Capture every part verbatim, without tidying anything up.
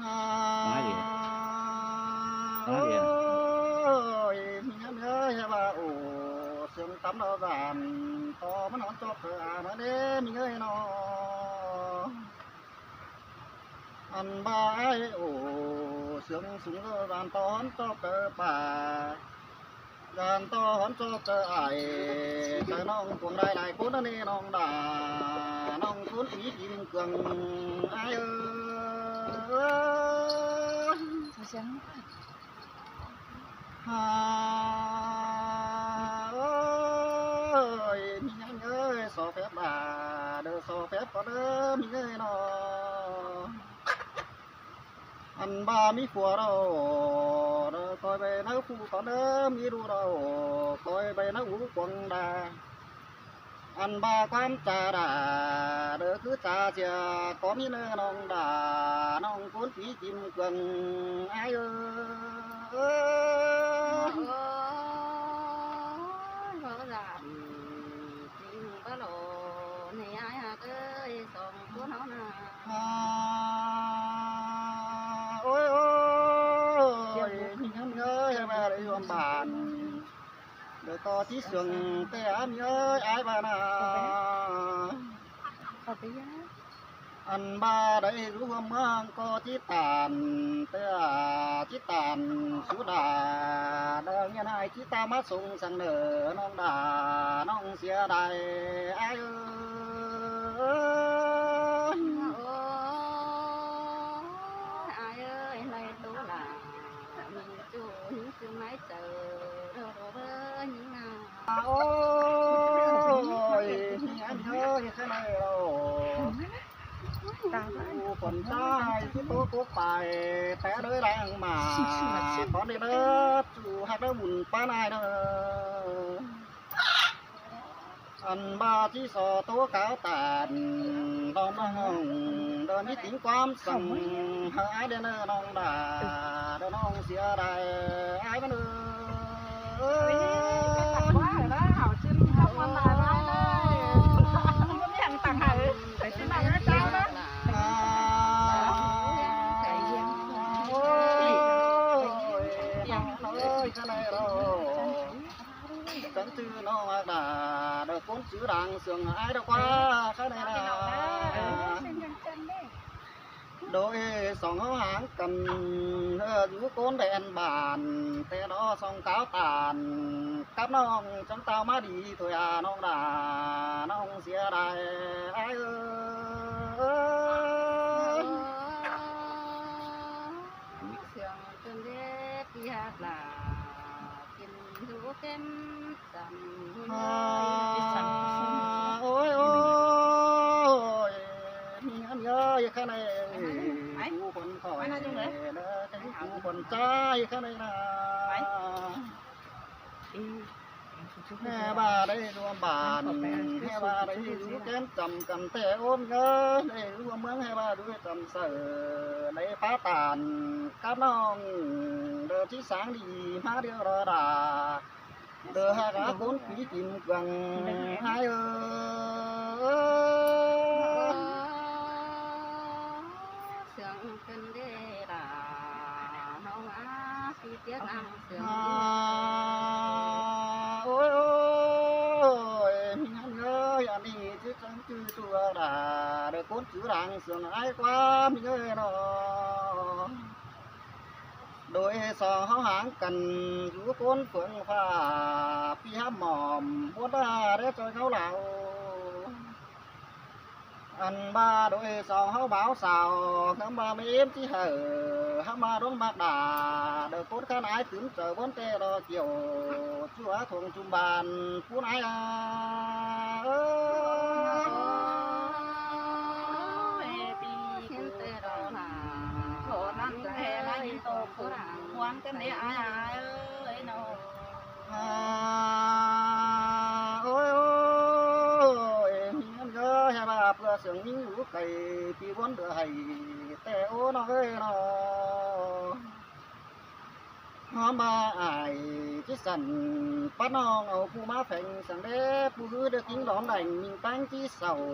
Nói gì? Nói gì? Ôi, mi ơi, hê ba ổ, sương tắm nó dàn, to mớn hón chóp tơ à, mớn đê, mi ơi nó. Ăn ba ai ổ, sương súng nó dàn, to hón chóp tơ pà. Dàn to hón chóp tơ ai, tơ ꞌnọng cuông lai lai ꞌcốn ꞌnị ꞌnọng đà, ꞌnọng ꞌcốn pí kim cương ai ơi. Sao sáng? Hà ơi, mi ơi, so phép bà, đơ so phép con ơi, mi ơi nó. Ăn ba mi phua đaư, đơ coi báu ꞌnớ phu con ơi, mi đu đaư, coi báu ꞌnớ ú cuông đà. Ăn ba ꞌquám cha đà, đơ cứ cha sia, có mi ꞌnớ ꞌnọng đà, ꞌnọng ꞌcốn pí kim cương ai ơi. Ôi, ôi, ôi, dàn, chim bá lô, ꞌnị ai hák ơi, song ꞌcốn nó nà. À, ôi, ôi, mi ơi, hê ba đảy ꞌluôm bản. Đơ ꞌcọ ꞌchí sương té á mi ơi, ai ba nà. Ăn ba đảy dú ꞌhuôm ꞌmướng ꞌcọ ꞌchí tản, té à, ꞌchí tản sú đà, đơ ꞌnhá ai ꞌchí ta ꞌmá sung săng nở, ꞌnọng đà, ꞌnọng sia đai, ai ơi. Ôi, ai ơi, ꞌnị tú lả, mi ꞌchu hính ꞌchu ꞌmái chaư, đô đô bơ hính nà. Ôi, mi ơi, mi ơi, cái này rồi. Ú khuôn ꞌchái, ꞌchí tố cốc pay, té đới đang mà, con đi đơ, ꞌchu hák đơ bun ꞌpá nai đơ. Ăn ba ꞌchí so tố cáo tản, ꞌnọng ꞌnọng, đơ ꞌmí tính ꞌquám săng, hơ ai đơ ꞌnọng đà, đơ ꞌnọng sia đai, ai báu ꞌnớ. Ôi, cái tặng quá rồi đó, hảo chim khắp món bài mai đây. Muốn hàng tặng hả? Phải chim bằng cái trắng đó. À, ôi, ôi, cái này rồi. Chắng chư ꞌnọng ꞌnạ đà, đơ ꞌcốn chư đang sương ai đơ ꞌquá, cái này là. Đôi song ꞌháu háng căn, ơ, dú ꞌcốn đen bản, té đó song cáo tản, cắp ꞌnọng chắng tao ꞌmá đi thôi à, ꞌnọng đà, ꞌnọng sia đai, ai ơi. Sương cơn đế pi hạt là, kim dú kem À, ôi, ôi, mi ơi, mi ơi, cái này, ai, chú còn khỏi, ai nói chung đấy, nó, cái chú còn trai, cái này là. Ai. Hê ba đảy ꞌluôm bản, hê ba đảy dú kén chăm căn té ôn ngơ, đảy dú ꞌmướng hê ba dú chăm sở, đảy phá tản, cắp ꞌnọng, đơ ꞌchí sáng đi, ꞌmá điêu đơ đà. Đơ hák ꞌcốn pí kim cương ai ơi. Sương cơn đế đà, ꞌnọng á, pí piếc ăn sương. À, ôi, ôi, mi ơi, ăn đi, chứ chắng chư chua đà, đơ ꞌcốn chư đang sương ai ꞌquá, mi ơi nó. Đôi song ꞌháu háng căn, dú ꞌcốn phượng phạ, pi hák mỏm, ꞌmuôn đa đé ꞌchoi ꞌngáu ꞌlẹo. Ăn ba đôi song ꞌháu báo sao, ꞌhướm ba ꞌmí ꞌếm ꞌchí hảư, ꞌhướm ba đốn ꞌmặc đà, đơ ꞌcốn khăn ai tứm chaư ꞌmuôn té đo kiẻo, ꞌchu á thuông chum bàn, ꞌpún ai à. Ơ. Ôi, pi ꞌcốn té đo nà, khổ năn té năn tô khổ, ꞌmuôn căn đế ai ai ơi nó. À, ôi, ôi, mi ơi, hê ba ꞌpưa sương ꞌmí dú cay, pi ꞌmuôn đơ hảy, té ôn nó ơi nó. Hóm ba ai, ꞌchí săn, pắt ꞌnọng au ꞌpú ꞌmá pheng săng đế, ꞌpú ꞌhứ đơ kính đón đảy, ꞌminh ꞌpéng ꞌchí sảu.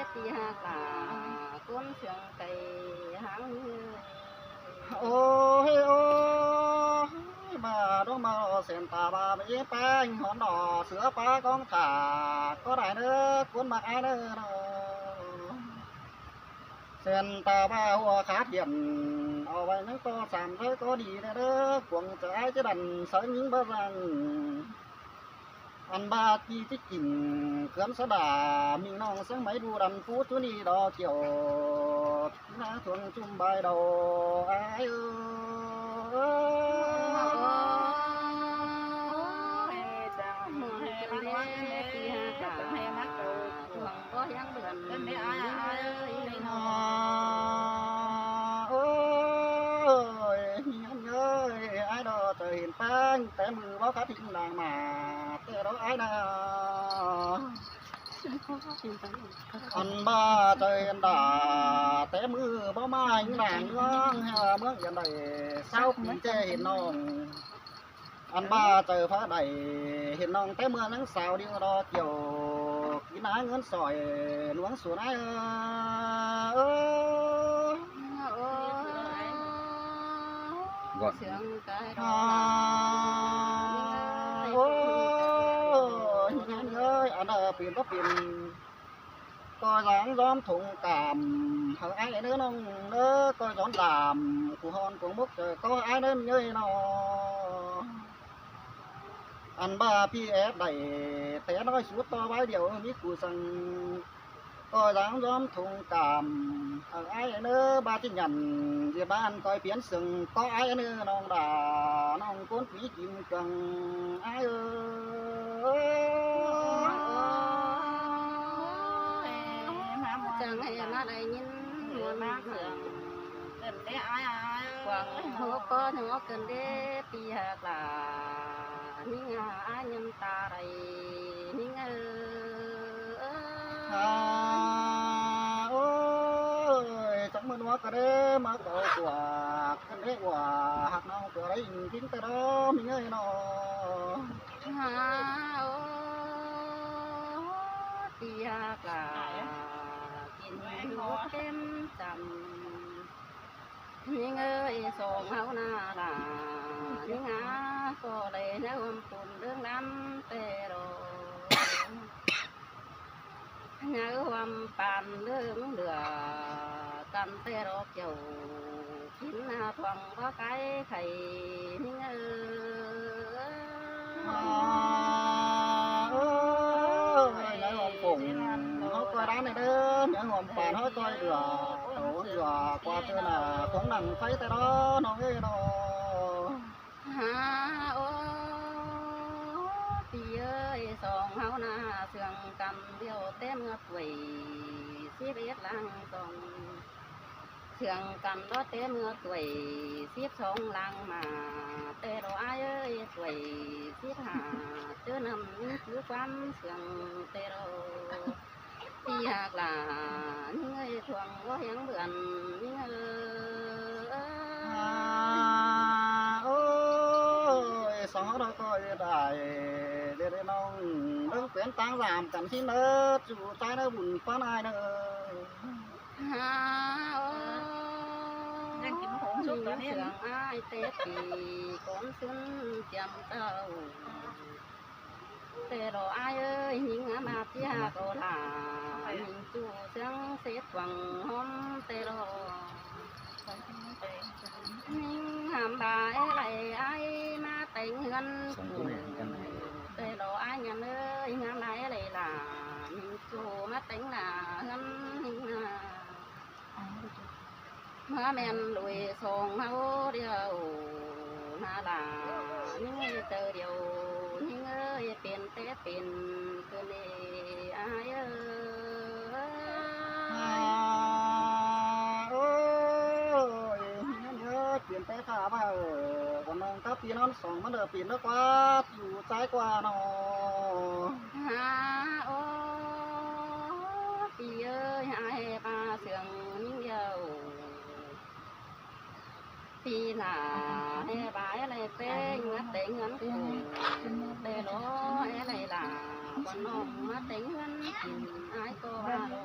ꞌpi ꞌhặc ꞌlạ, ꞌcốn sương cay háng ꞌmưa. Ôi, ôi, ꞌmá ꞌlống ꞌmá ꞌlo sên ta ꞌva ꞌmí ꞌpéng hón đỏ sứa pá cóng thả ꞌcọ đảy ꞌnớ, ꞌcốn ꞌmặc ải ꞌnớ ꞌnớ. Sên ta ꞌva ꞌhua khát hiển, au ꞌvạy ꞌnhắng ꞌto sam ꞌtếng ꞌcọ đi ꞌnớ ꞌnớ, cuông chaư ải ꞌchí đăn sáư ꞌnhính báu răng. Ăn ꞌva ꞌchí ꞌchí kin khướn sa đa, ꞌmí ꞌnọng sớng máy đu đăn phú ꞌchu đi đo chiẻo. Ná thuông ꞌchum bai đầu ải ơi. Ôi, hiến ơi, ải đo chaư hên ꞌpéng, té ꞌmự báu khắt hin đang ꞌmá, té đo ải đa. Ăn ꞌva chaư hên đa, té ꞌmự báu ꞌmá hin đang ꞌmướng, ꞌhứ ꞌmướng Yên đảy, sáu ꞌpi ꞌchế hên ꞌnọng. Ăn ꞌva chaư ꞌphạ đảy, hên ꞌnọng té ꞌmưa ꞌnhắng sau điêu đo chiẻo, kin ná ꞌngớn sỏi, ꞌluống sủa ải ơ. Ôi, hiến ơi, ăn đa pên báu pên. ꞌCọ dáng ꞌdóm thông cảm hảư ải ꞌnớ ꞌnọng ꞌnớ, ꞌcọ dón dám cú hon cuông mốc ꞌchớ ꞌcọ ải ꞌnớ ꞌnhới ꞌnọ. Ăn ꞌva pi ép đảy té ꞌnọi sút ꞌto bái điêu ꞌmí cú săng. ꞌCọ dáng ꞌdóm thông cảm hảư ải ꞌnớ, ꞌva ꞌchí nhẳn ꞌdệt ꞌva ăn ꞌcoi piến sương ꞌcọ ải ꞌnớ ꞌnọng đa, ꞌnọng ꞌcốn pí chim cuông ải ơi. Chắng hảư ꞌmá đảy ꞌnhính muôn sương. Cuông hố ꞌcọ ꞌnhó cơn đế pi hák lả. ꞌNhính a ải ꞌnhăm ta đảy ꞌnhính ơi. À, ôi, chắng mơn ꞌmá ꞌcọ đế ꞌmá ꞌcọ ꞌquạk cơn đế ꞌquạk hák ꞌnọng ꞌcọ đảy ꞌnhính ꞌtẹ đó ꞌnhính ơi ꞌnọ. À, ôi, pi hák lả. Kin hố kém chăm. ꞌNhính ơi, song ꞌháu ꞌna lả, ꞌnhính a ꞌcọ đảy ꞌnhá ꞌhuôm pun ꞌlướng ꞌlắm ꞌtẹ ꞌlọ. ꞌNhá ꞌhuôm păn ꞌlướng lửa căn ꞌtẹ ꞌlọ, kiẻo kin ꞌna thuang báu cái khay ꞌnhính ơi. À, ơ, ơi, ꞌnhá ꞌhuôm pung ꞌháu ꞌcoi đá ꞌnị đé, ꞌnhá ꞌhuôm păn ꞌháu ꞌcoi lửa, tổ lửa ꞌquá ꞌchớ ꞌna khuống nẳng pháy ꞌtẹ đó ꞌnọng ơi ꞌnọ. Hả, ô, pi ơi, song ꞌháu ꞌna sương căn điêu té ꞌmưa tuổi síp ét lăng song. Sương căn đó té ꞌmưa tuổi síp song lăng ꞌmá, ꞌtẹ ꞌlọ ải ơi, tuổi síp hả, ꞌchớ ꞌnặm ꞌmí cứ ꞌquám sương ꞌtẹ ꞌlọ. Pi hák lả ꞌnhính ơi, thuang báu hiếng bươn ꞌnhính ơi. À, ôi, song ꞌháu ꞌnọ ꞌcọ đảy, ꞌdệt ꞌnọng ꞌlướng pên ꞌtáng dám căn ꞌsịn ꞌnớ, ꞌchu ꞌchái ꞌnớ bun ꞌpắn ải ꞌnớ. Hả, ô, ꞌnhính sương ải té pi cón ꞌsứn chiêm ꞌtạu. ꞌTẹ ꞌlọ ải ơi, ꞌnhính ngắm ꞌmá ꞌchí hák ꞌcọ lả, ꞌnhính ꞌchu sương sét quảng hóm ꞌtẹ ꞌlọ. ꞌNhính hăm ꞌva é đảy ải ꞌmá téng ꞌhướn. ꞌTẹ ꞌlọ ải ꞌnhính ơi, ngắm ꞌmá é đảy lả, ꞌnhính ꞌchu ꞌmá téng lả ꞌhướn ꞌnhính ꞌna. ꞌMá ꞌmen đuổi song ꞌháu điêu ꞌna lả, ꞌnhính ơi, ꞌchớ điêu ꞌnhính ơi, pên té pên ꞌcứn ꞌnị ải ơi. À, ôi, ꞌnhính ơi, pên té khả ꞌva ơ, quán ꞌnọng cá pi ꞌnón song ꞌmắn đảy pên ꞌnớ ꞌquá, ꞌchu ꞌchái ꞌquá ꞌnọ. Hả, ô, pi ơi, ải ꞌva sương ꞌnhính điêu. Pi lả, é ꞌva é đảy té ꞌhướn, té ꞌhướn ꞌcọ, ꞌtẹ ꞌlọ é đảy lả, quán ꞌnọng ꞌmá té ꞌhướn kin ải ꞌcọ ꞌva ꞌlọ.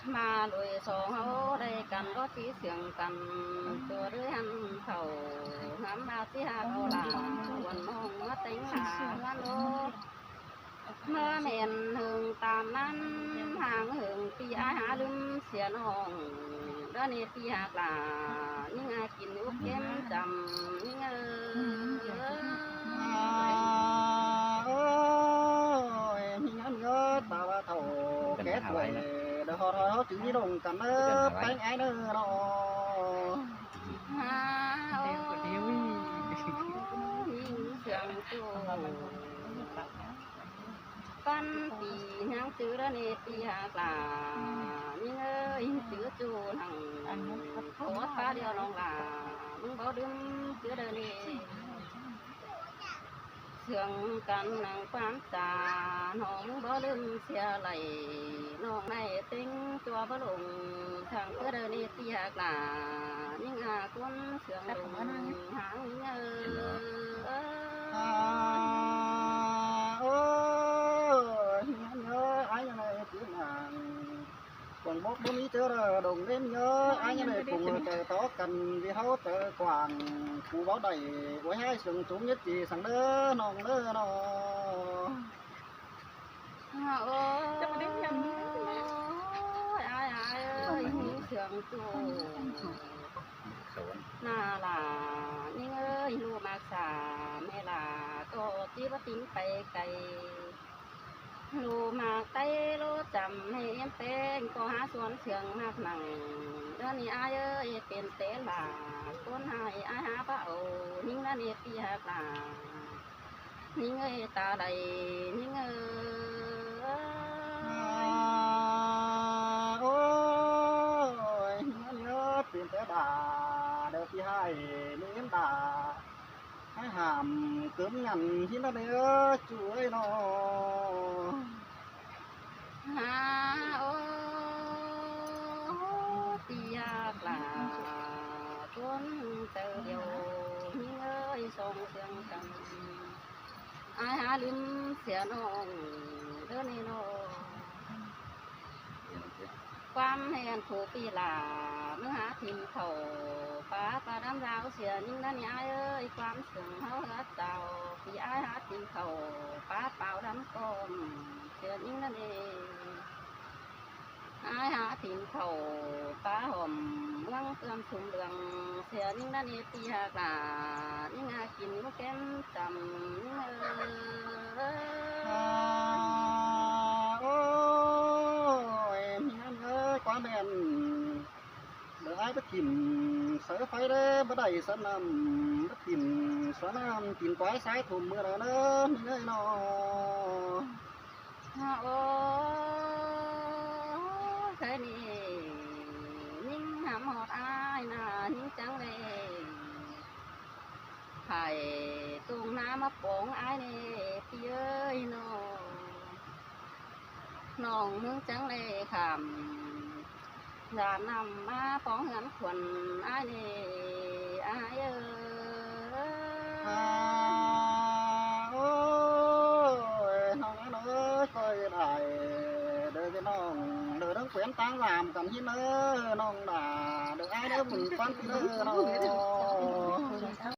ꞌMá đuổi song ꞌháu đảy căn ꞌcọ ꞌchí sương căn, ꞌchua đuổi hăn khảu, ngắm ꞌmá ꞌchí hák ꞌcọ lả, quán ꞌnọng ꞌmá téng lả ꞌhướn ꞌlọ. ꞌMá ꞌmen ꞌhướng tam ꞌnặn, hang ꞌhướng pi ải hả ꞌlứm sia ꞌnọng, đó ꞌnị pi hák lả, ꞌnhính ải kin úp kém chăm, ꞌnhính ơi. À, ôi, ꞌnhính ơi, ta ꞌva thảu ké tuổi, đảy ꞌhọt ꞌhọi ꞌháu chứ ꞌnhính ꞌlống căn ꞌnớ, téng ải ꞌnớ ꞌnọ. Hả, ô, ꞌnhính sương ꞌchu. Căn pi ꞌnhắng chứ đó ꞌnị pi hák lả, ꞌnhính ơi, chứ ꞌchu nẳng ꞌcọ ꞌpá điêu ꞌnọng lả, ꞌmứng báu ꞌlứm chứ đó ꞌnị. Sương căn nẳng ꞌquám ta, ꞌnọng ꞌmứng báu ꞌlứm sia đảy, ꞌnọng ꞌnị téng ꞌchua báu ꞌlống, thẳng chứ đó ꞌnị pi hák lả, ꞌnhính a ꞌcốn sương ꞌlống háng ꞌnhính ơi. À, ôi, ꞌnhính ơi, ải ꞌnhính ơi, chứ nẳng cuông bốc báu ꞌmí ꞌchớ đảy đông đêm nhớ, ải ꞌnhính ơi, cuông ꞌtẹ tó căn ꞌviạk ꞌháu ꞌtẹ quảng, cú báu đảy, ôi ải sương chúng nhất ꞌchí săng ꞌnớ, ꞌnọng ꞌnớ ꞌnọ. Hả, ô, ꞌTu ꞌnạ lả ꞌnhính ơi, ꞌlụk ꞌmặc sả ꞌmẹ lả ꞌcọ ꞌchí báu ꞌtếng pay cay. ꞌLụk ꞌmặc ꞌTáy ꞌlố chăm ꞌhê ꞌếm ꞌpéng ꞌcọ hák suôn siêng ꞌmặc nẳng. ꞌNớ ꞌnị ải ơi, pên té lả ꞌcốn ꞌhại ải hák báu au ꞌnhính ꞌnớ ꞌnị ꞌpi ꞌhặc lả. ꞌNhính ơi ta đảy ꞌnhính ơi. Ôi, ꞌnhính ơi, pên té đả đaư ꞌpi ꞌhại ꞌnị ꞌếm đả. Hák hảm cớm ngăn ꞌhính ꞌnớ ꞌnị ơ, ꞌchu ơi ꞌnọ. Hả, ô, ꞌpi ꞌhặc lả ꞌcốn chaư điêu ꞌnhính ơi, song siêng căn. Ải hák ꞌlứm sia ꞌnọng ꞌlớ ꞌnị ꞌnọ. ꞌQuám hên khổ ꞌpi lả ꞌmứ hák thỉm khảu pá páo đăm dáo sia ꞌnhính ꞌnớ ꞌnị ải ơi, ꞌquám siêng ꞌháu hớt dáo ꞌpi ải hák thỉm khảu pá páo đăm ꞌcóm sia ꞌnhính ꞌnớ ꞌnị. Ải hák thỉm khảu pá hỏm ꞌmướng ꞌtưôm sum lương sia ꞌnhính ꞌnớ ꞌnị ꞌpi ꞌhặc lả ꞌnhính ꞌnạ kin ꞌlúk kem chăm ꞌnhính ơi. Ôi, ꞌnhính ơi, ꞌquám ꞌmen đaư ải báu thỉm sáư ꞌpháy đé, báu đảy sáư ꞌnặm, báu thỉm sáư ꞌnặm kin quái sái thủm ꞌmưa đaư ꞌnớ ꞌnhính ơi ꞌnọ. Hả, ô, khái ꞌnị ꞌnhính hăm ꞌhọt ải ꞌnạ ꞌnhính chắng lê. Phải tung ꞌná ꞌmá póng ải ꞌnị ꞌpi ơi ꞌnọ. ꞌNọng ꞌmướng chắng lê khảm dả ꞌnặm ꞌmá póng ꞌhướn khuôn ải ꞌnị ải ơi. Ôi, ꞌnọng ꞌnặn ơi, khỏi đảy đaư ꞌnọng đaư ꞌnọng quyến ꞌtáng dảm căn ꞌhính ơi, ꞌnọng đả đaư ải đaư bun ꞌquám ꞌpi ơi ꞌnọ.